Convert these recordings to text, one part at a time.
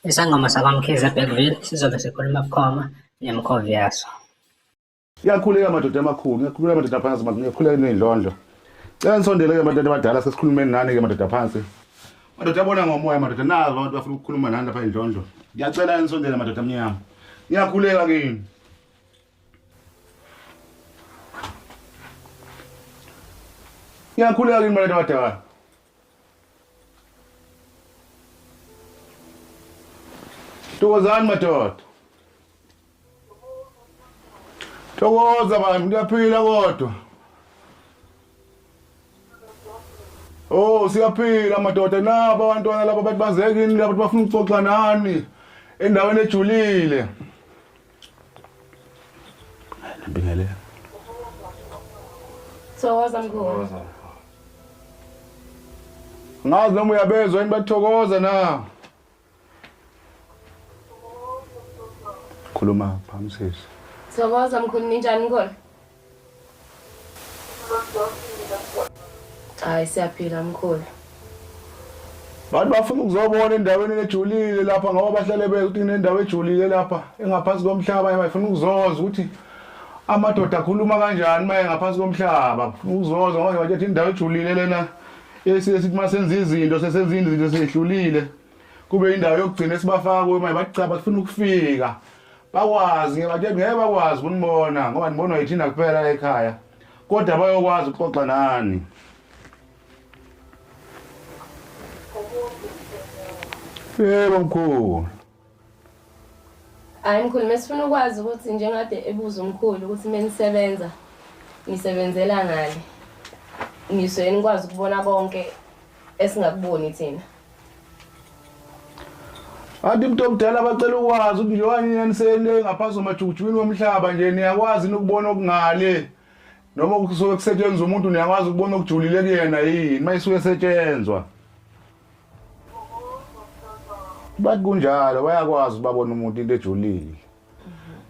Isangoma sakwaMkhize eBergville sizobe sikhuluma bukhoma nemikhovi yaso. Ngiyakhuleka madoda amakhulu, ngiyakhuleka madoda phansi, ngiyakhuleka ney'ndlondlo. Cela nisondele-ke madoda abadala sesikhulumeni nani-ke madoda phansi. Madoda abona ngomoya madoda nazi abantu bafuna ukukhuluma nani lapha ey'ndlondlo. Ngiyacela nisondele madoda amnyama. Ngiyakhuleka kini. Ngiyakhuleka kini madoda abadala. Thokozani madoda. Thokoza bantu kuyaphila kodwa. Oh siyaphila madoda naba abantwana laba bathi baze kini laba bafuna ukuxoxa nani endaweni ejulile. Nabingelela. Thokoza mkhulu. Ngazi noma uyabezwa yini bathokoza na? Khuluma phambi sisi. Thokoza mkhulu ninjani mkhulu? Hayi siyaphila mkhulu. Bantu bafuna ukuzobona endaweni ejulile lapha ngoba bahlale beke ukuthi kunendawo ejulile lapha engaphansi komhlaba bafuna ukuzozwa ukuthi amadoda akhuluma kanjani uma engaphansi komhlaba bafuna ukuzozwa ngoba bathi indawo ejulile lena esiye sithi uma senza izinto sesenza izinto sehlulile kube indawo yokugcina esibafaka kuyo manje bathi cha bafuna ukufika bakwazi ngeke ngeke bakwazi ukunibona ngoba nibonwa yithina kuphela la ekhaya kodwa bayokwazi ukuxoxa nani Yebo mkhulu. Hayi mkhulu mesifuna ukwazi ukuthi njengade ebuza umkhulu ukuthi menisebenza nisebenzela ngale. Nisuke nikwazi ukubona konke esingakuboni thina. Athi umuntu omdala bacela ukwazi ukuthi njengoba nina nisele ngaphansi kwamajukujukwini womhlaba nje niyakwazi ukubona okungale noma kusuke kusetshenzwa umuntu niyakwazi ukubona okujulile kuyena yini uma isuke esetshenzwa. Bathi kunjalo bayakwazi ubabona umuntu into ejulile.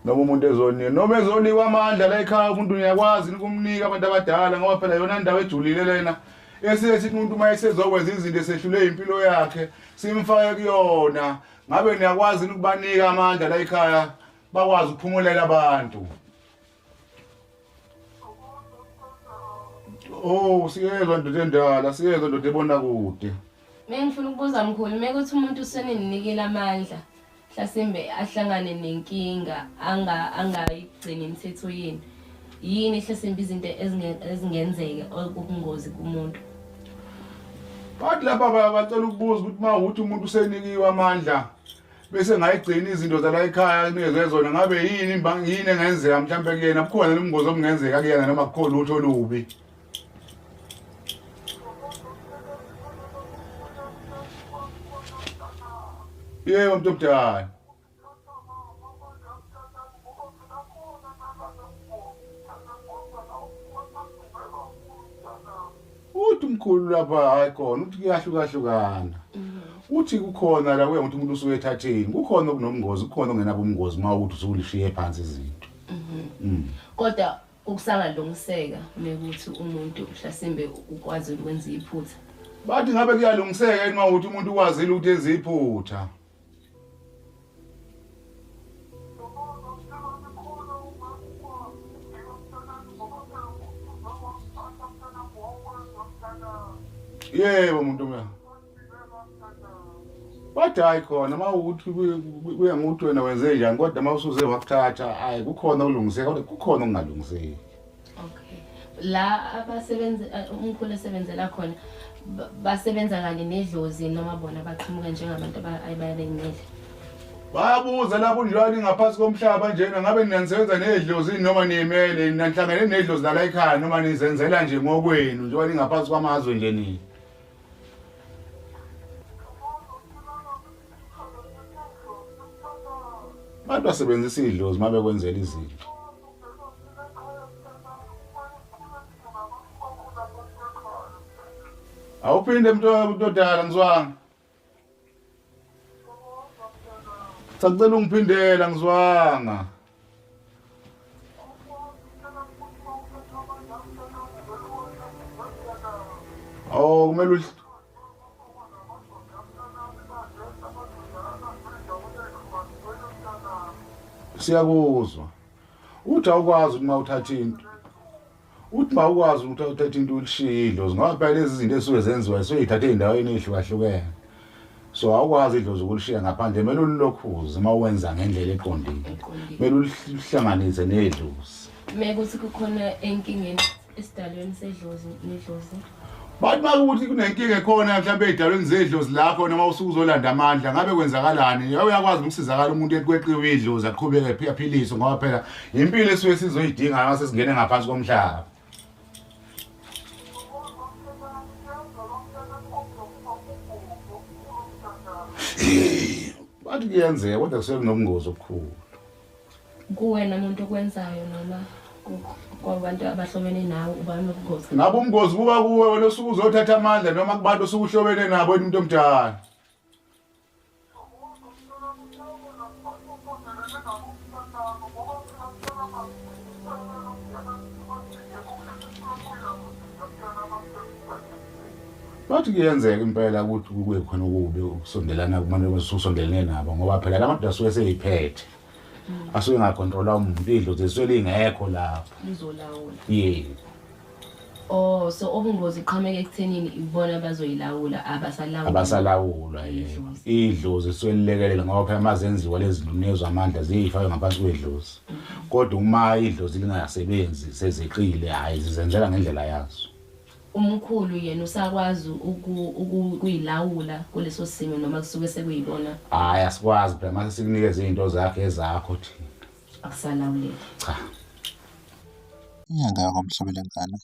Noma umuntu ezoniwe noma ezonikwa amandla la ekhaya umuntu niyakwazi ukumnika abantu abadala ngoba phela yona indawo ejulile lena esiye sithi umuntu uma esezokwenza izinto esehlule impilo yakhe simfake kuyona ngabe niyakwazi ukubanika amandla la ekhaya bakwazi ukuphumulela abantu Oh siyezwa ndoda endala siyezwa ndoda ebona kude Mina ngifuna ukubuza mkhulu mekuthi umuntu useninikile amandla mhlasimbe ahlangane nenkinga anga angayigcini imithetho yenu yini mhlasimbe izinto ezingenzeka okubungozi kumuntu Bathi lapha bacela ukubuza ukuthi uma ukuthi umuntu usenikiwe amandla bese ngayigcina izinto zala ekhaya nikezwe zona ngabe yini yini engenzeka mhlawumbe kuyena bukhona nobungozi obungenzeka kuyena noma kukho lutho olubi Yebo mntu omdala. Uthi umkhulu lapha hayi khona uthi kuyahlukahlukana. Uthi kukhona la kuya ukuthi umuntu usuke ethatheni kukhona okunomngozi kukhona okungenabo ubungozi uma ukuthi usulishiye phansi izinto. Kodwa Ukusangalungiseka mekuthi umuntu mhlasimbe ukwazile ukwenza iphutha. Bathi ngabe kuyalungiseka yini uma ukuthi umuntu ukwazile ukuthi enze iphutha. Yebo muntu omnyama. Bathi hayi khona uma ukuthi kuya ngokuthi wena wenze njani kodwa uma usuze wakuthatha hayi kukhona okulungiseka kodwa kukhona okungalungiseki. Okay. La abasebenzi umkhulu esebenzela khona basebenza kanye nedlozi noma bona baqhamuka njengabantu abayabemele. Bayabuza lapho njalo ngaphansi komhlaba njena ngabe nina nisebenza nedlozi noma niyimele nanihlangene nedlozi lala ekhaya noma nizenzela nje ngokwenu njengoba ningaphansi kwamazwe nje nina. Abantu basebenzisa idlozi uma bekwenzela izinto. Awuphinde mntu odala ngizwanga. Sacela ungiphindela ngizwanga. Oh kumele Siyakuzwa. Uthi awukwazi uma uthatha into. Uthi mawukwazi ukuthi uthathe into ulishiye idlozi ngoba phela lezi zinto esuke zenziwa esuke ithathe ey'ndaweni ey'hlukahlukene. So awukwazi idlozi ukulishiya ngaphandle, kumele ulilokhuze uma uwenza ngendlela eqondile. Kumele ulihlanganise nedlozi. Mekuthi kukhona enkingeni esidalweni sedlozi nedlozi. Bathi makuthi kunenkinga ekhona mhlawumbe ey'dalweni zedlozi lakho noma usuke uzolanda amandla ngabe kwenzakalani? Uyakwazi ukusizakala umuntu ekweqiwe idlozi aqhubeke aphiliswe ngoba phela impilo esuke sizoyidinga uma sesingene ngaphansi komhlaba. Bathi kuyenzeka kodwa kusuke kunobungozi obukhulu. Kuwena muntu okwenzayo noma kwabantu abahlobene nawe uba nobungozi? Ngabe ubungozi buba kuwe wena osuke uzothatha amandla noma kubantu osuke uhlobene nabo wena umuntu omdala? Bathi kuyenzeka impela ukuthi kube khona okubi ukusondelana kubantu abasukusondelene nabo ngoba phela la madoda asuke eseyiphethe. Asuke engakhontrolwa umuntu, idlozi lisuke lingekho lapho. Lizolawula. Yebo. Oh, so ubungozi iqhamuka ekuthenini ibona abazoyilawula abasalawuli. Abasalawulwa yebo. Idlozi lisuke lilekelela ngoba phela uma zenziwa lezi zinto unikezwa amandla ziyifakwe ngaphansi kwedlozi. Kodwa uma idlozi lingasebenzi sezeqile hhayi zizenzela ngendlela yazo. Umkhulu yena usakwazi ukuyilawula kuleso simo noma kusuke sekuyibona? Hhayi asikwazi phela mase sikunikeze izinto zakhe ezakho thina. Akusalawuleki. Cha. Inyanga yakwaMhlabelengane.